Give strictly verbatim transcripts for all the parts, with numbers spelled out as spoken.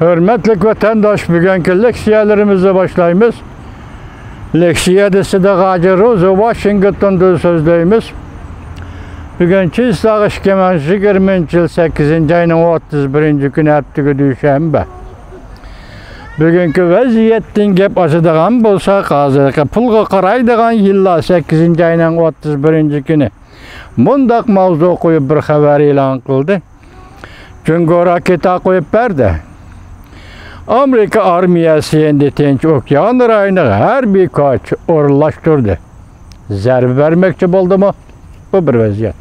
ھۆرمەتلىك ۋەتەنداش، بۈگۈنكى لېكسىيەلىرىمىزنى باشلايمىز. لېكسىيەدە سىدىق ھاجى روزى ۋاشىنگتوندىن سۆزلەيمىز. بۈگۈن چىسلاغ ئىككى مىڭ يىگىرمىنچى يىل سەككىزىنچى ئاينىڭ ئوتتۇز بىرىنچى كۈنى، ھەپتىگە دۈشەنبە. بۈگۈنكى ۋەزىيەتتىن گەپ ئاچىدىغان بولساق، ھازىرقى پۇلغا قارايدىغان يىللار سەككىزىنچى ئاينىڭ ئوتتۇز بىرىنچى كۈنى مۇنداق ماۋزۇ قويۇپ بىر خەۋەر ئېلان قىلدى. جۇڭگو راكېتا قويۇپ بەردى. ئامېرىكا ئارمىيەسى ئەمدى تىنچ ئوكيان رايونىغا ھەربىي كۈچ ئورۇنلاشتۇردى. زەربە بەرمەكچى بولدىمۇ؟ بۇ بىر ۋەزىيەت.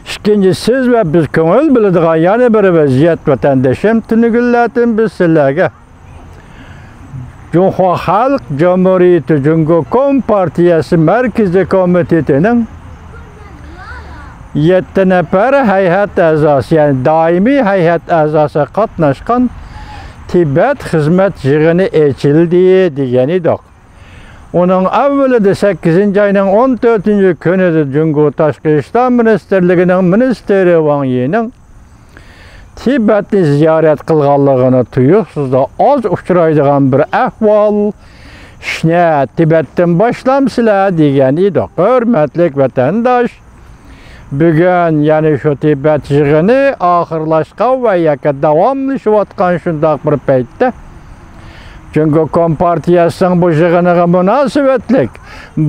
ئىككىنچى، سىز ۋە بىز كۆڭۈل بۆلىدىغان يەنە بىر ۋەزىيەت، ۋەتەندىشىم، تۈنۈگۈنلەردىن بىز سىلەرگە جۇڭخۇا خەلق جۇمھۇرىيىتى جۇڭگو كومپارتىيەسى مەركىزىي كومىتېتىنىڭ يەتتە نەپەر ھەيئەت ئەزاسى، يەنى دائىمىي ھەيئەت ئەزاسى قاتناشقان تىبەت خىزمەت يىغىنى ئېچىلدى دېگەن ئىدۇق. ئۇنىڭ ئەۋۋىلىدە سەككىزىنچى ئاينىڭ ئون تۆتىنچى كۈنىدە جۇڭگو تاشقى ئىشلار مىنىستىرلىكىنىڭ مىنىستىرى ۋاڭ يىنىڭ تىبەتنى زىيارەت قىلغانلىقىنى تۇيۇقسىزلا ئاز ئۇچرايدىغان بىر ئەھۋال، ئىشنى تىبەتتىن باشلامسىلەر دېگەن ئىدۇق. ھۆرمەتلىك ۋەتەنداش، بۈگۈن، يەنى شۇ تىبەت يىغىنى ئاخىرلاشقان ۋە ياكى داۋاملىشىۋاتقان شۇنداق بىر پەيتتە، جۇڭگو كومپارتىيەسىنىڭ بۇ يىغىنىغا مۇناسىۋەتلىك،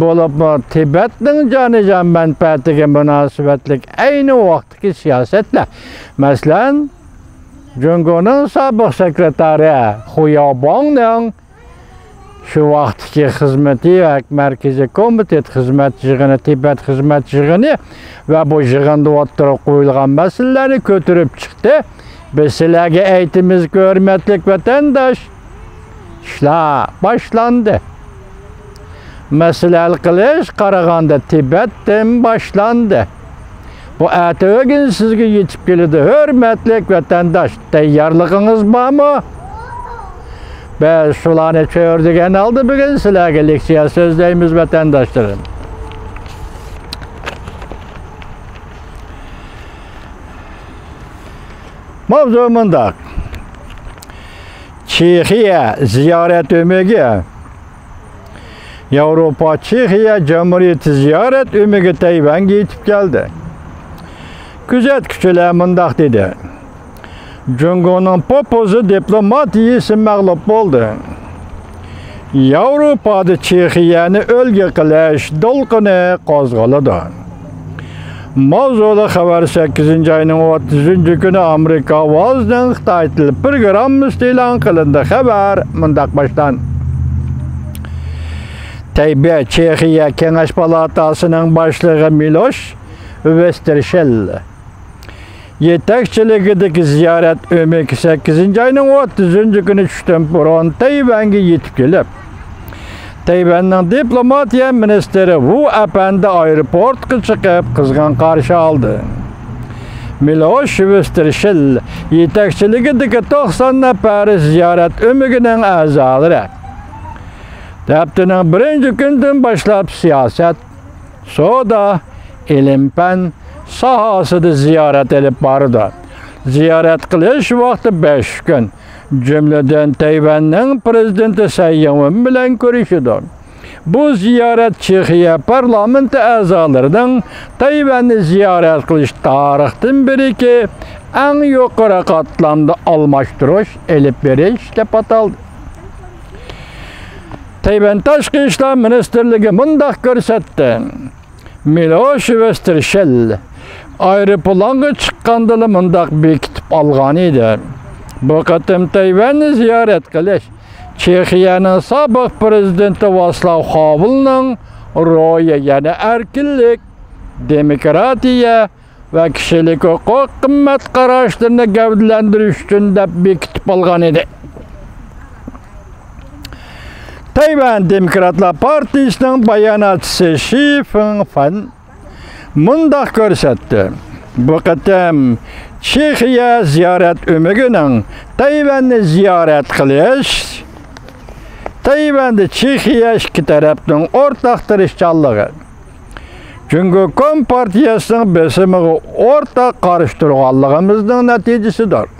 بولۇپمۇ تىبەتنىڭ جانىجان مەنپەئەتىگە مۇناسىۋەتلىك ئەينى ۋاقىتتىكى سىياسەتلەر، مەسىلەن، جۇڭگونىڭ سابىق سېكرېتارى خۇ ياۋباڭنىڭ شۇ ۋاقىتتىكى خىزمىتى ۋە مەركىزىي كومىتېت خىزمەت يىغىنى، تىبەت خىزمەت يىغىنى ۋە بۇ يىغىندا ئوتتۇرىغا قويۇلغان مەسىلىلەرنى كۆتۈرۈپ چىقتى. بىز سىلەرگە ئېيتىمىزكى، ھۆرمەتلىك ۋەتەنداش، ئىشلار باشلاندى. مەسىلە ھەل قىلىش قارىغاندا تىبەتتىن باشلاندى. بۇ ئەتە ئۆگۈن سىزگە يېتىپ كېلىدۇ، ھۆرمەتلىك ۋەتەنداش. تەييارلىقىڭىز بارمۇ؟ بىز شۇلارنى چۆرىدىگەن ھالدا بۈگۈن سىلەرگە لېكسىيە سۆزلەيمىز، ۋەتەنداشلىرىم. ماۋزۇ مۇنداق. چېخىيە زىيارەت ئۆمىكى. ياۋروپا چېخىيە جۇمھۇرىيىتى زىيارەت ئۆمىكى تەيۋەنگە يېتىپ كەلدى. كۆزەتكۈچىلەر مۇنداق دېدى: جۇڭگونىڭ پوپۇزى دىپلوماتىيىسى مەغلۇپ بولدى. ياۋروپادا چېخىيەنى ئۈلگە قىلىش دولقۇنى قوزغىلىدۇ. ماۋزۇلۇق خەۋەر سەككىزىنچى ئاينىڭ ئوتتۇزىنچى كۈنى ئامېرىكا ئاۋازىنىڭ خىتاي تىل پروگراممىسىدا ئېلان قىلىندى. خەۋەر مۇنداق باشلاندى. تەيبېي چېخىيە كېڭەش پالاتاسىنىڭ باشلىقى مىلوش ۋېستېرشىل يېتەكچىلىكىدىكى زىيارەت ئۆمىكى سەككىزىنچى ئاينىڭ ئوتتۇزىنچى كۈنى چۈشتىن بۇرۇن تەيۋەنگە يېتىپ كېلىپ، تەيۋەننىڭ دىپلوماتىيە مىنىستىرى ۋۇ ئەپەندى ئايروپورتقا چىقىپ قىزغىن قارشى ئالدى. مىلوش ۋېستېرشىل يېتەكچىلىكىدىكى توقسان نەپەر زىيارەت ئۆمىكىنىڭ ئەزالىرى ھەپتىنىڭ بىرىنچى كۈنىدىن باشلاپ سىياسەت، سودا، ئىلىم-پەن ساھەسىدە زىيارەت ئېلىپ بارىدۇ. زىيارەت قىلىش ۋاقتى بەش كۈن. جۈملىدىن تەيۋەننىڭ پىرېزىدېنتى سەي يىڭۋېن بىلەن كۆرۈشىدۇ. بۇ زىيارەت چېخىيە پارلامېنتى ئەزالىرىنىڭ تەيۋەننى زىيارەت قىلىش تارىختىن بېرىكى ئەڭ يۇقىرى قاتلامدا ئالماشتۇرۇش ئېلىپ بېرىش دەپ ئاتالدى. تەيۋەن تاشقى ئىشلار مىنىستىرلىكى مۇنداق كۆرسەتتى: مىلوش ۋېستېرشىل ئايروپىلانغا چىققاندىلا مۇنداق بېكىتىپ ئالغان ئىدى. بۇ قېتىم تەيۋەننى زىيارەت قىلىش چېخىيەنىڭ سابىق پىرېزىدېنتى ۋاسلاۋ خاۋېلنىڭ روھى، يەنى ئەركىنلىك، دېموكراتىيە ۋە كىشىلىك ھوقۇق قىممەت قاراشلىرىنى گەۋدىلەندۈرۈش ئۈچۈن دەپ بېكىتىپ ئالغان ئىدى. تەيۋەن دېموكراتلار پارتىيىسىنىڭ باياناتچىسى شى فېڭفېن مۇنداق كۆرسەتتى: بۇ قېتىم چېخىيە زىيارەت ئۆمىكىنىڭ تەيۋەننى زىيارەت قىلىش، تەيۋەندە چېخىيە ئىككى تەرەپنىڭ ئورتاق تىرىشچانلىقى، جۇڭگو كومپارتىيەسىنىڭ بېسىمىغا ئورتاق قارشى تۇرغانلىقىمىزنىڭ نەتىجىسىدۇر.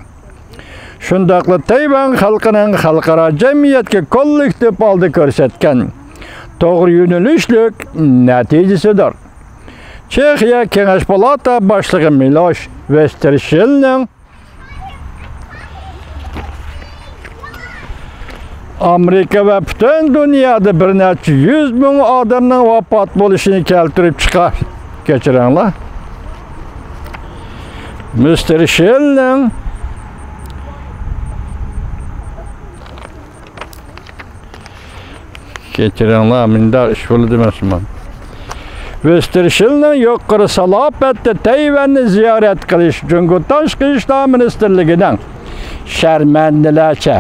شۇنداقلا تەيۋەن خەلقىنىڭ خەلقئارا جەمئىيەتكە كوللېكتىپ ھالدا كۆرسەتكەن توغرا يۆنىلىشلىك نەتىجىسىدۇر. چېخىيە كېڭەش پالاتا باشلىقى مىلوش ۋېستېرشىلنىڭ ئامېرىكا ۋە پۈتۈن دۇنيادا بىر نەچچە يۈز مىڭ ئادەمنىڭ ۋاپات بولۇشىنى كەلتۈرۈپ چىقار. كەچۈرۈڭلار. مىستېر شېلنىڭ، كەچۈرۈڭلار، مۇنداق ئىش بولىدۇ ئەمەسمۇ. ۋېستېرشىلنىڭ يۇقىرى سالاپەتتە تەيۋەننى زىيارەت قىلىش جۇڭگو تاشقى ئىشلار مىنىستىرلىكىنىڭ شەرمەندىلەرچە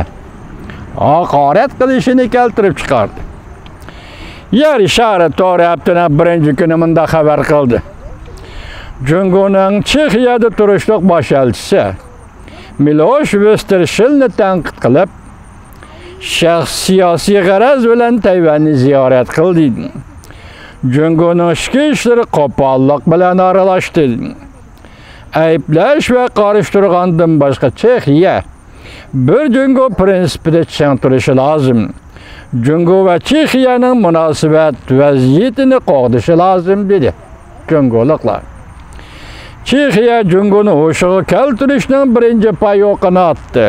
ھاقارەت قىلىشىنى كەلتۈرۈپ چىقاردى. يەر شارى تور ھەپتىنىڭ بىرىنچى كۈنى مۇنداق خەۋەر قىلدى. جۇڭگونىڭ چېخىيەدە تۇرۇشلۇق باش ئەلچىسى مىلوش ۋېستېرشىلنى تەنقىد قىلىپ، شەخس سىياسىي غەرەز بىلەن تەيۋەننى زىيارەت قىلدى. جۇڭگونىڭ ئىچكى ئىشلىرى قوپاللىق بىلەن ئارىلاشتى. ئەيىبلەش ۋە قارشى تۇرغاندىن باشقا چېخىيە بىر جۇڭگو پىرىنسىپىدا چىڭ تۇرۇشى لازىم. جۇڭگو ۋە چېخىيەنىڭ مۇناسىۋەت ۋەزىيىتىنى قوغدىشى لازىم، دېدى جۇڭگولۇقلار. چېخىيە جۇڭگونى ھوشىغا كەلتۈرۈشنىڭ بىرىنچى پاي ئوقىنى ئاتتى.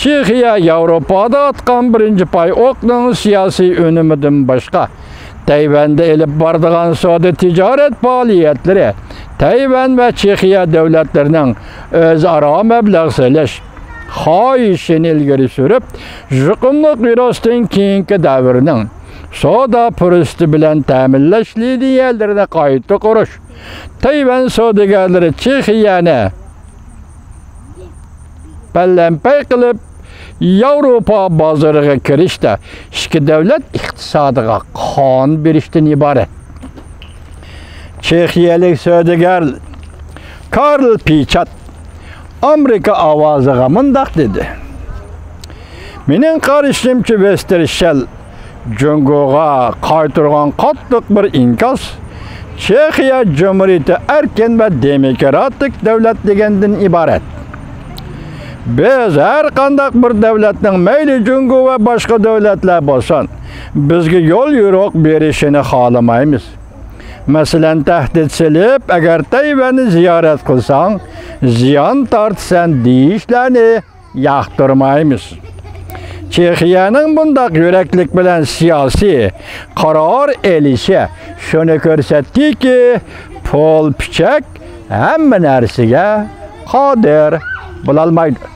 چېخىيە ياۋروپادا ئاتقان بىرىنچى پاي ئوقنىڭ سىياسىي ئۈنۈمىدىن باشقا، تەيۋەندە ئېلىپ بارىدىغان سودا تىجارەت پائالىيەتلىرى تەيۋەن ۋە چېخىيە دۆلەتلىرىنىڭ ئۆزئارا مەبلەغ سېلىش خاھىشىنى ئىلگىرى سۈرۈپ، يۇقۇملۇق ۋىرۇستىن كېيىنكى دەۋرنىڭ سودا پۇرسىتى بىلەن تەمىنلەش لىنىيەلىرىنى قايتا قۇرۇش، تەيۋەن سودىگەرلىرى چېخىيەنى پەلەمپەي قىلىپ، ياۋروپا بازىرىغا كىرىشتە ئىككى دۆلەت ئىقتىسادىغا قان بېرىشتىن ئىبارەت. چېخىيەلىك سودىگەر كارل پىچات ئامېرىكا ئاۋازىغا مۇنداق دېدى: مېنىڭ قارىشىمچە، ۋېستېرشەل جۇڭگوغا قايتۇرغان قاتتىق بىر ئىنكاس چېخىيە جۇمھۇرىيىتى ئەركىن ۋە دېموكراتىك دۆلەت دېگەندىن ئىبارەت. بىز ھەر قانداق بىر دۆلەتنىڭ، مەيلى جۇڭگو ۋە باشقا دۆلەتلەر بولسۇن، بىزگە يول يورۇق بېرىشىنى خالىمايمىز. مەسىلەن، تەھدىت سېلىپ، ئەگەر تەيۋەننى زىيارەت قىلساڭ، زىيان تارتىسەن دېيىشلەرنى ياقتۇرمايمىز. چېخىيەنىڭ بۇنداق يۈرەكلىك بىلەن سىياسىي قارار ئېلىشى شۇنى كۆرسەتتىكى، پۇل پىچەك ھەممە نەرسىگە قادىر بولالمايدۇ.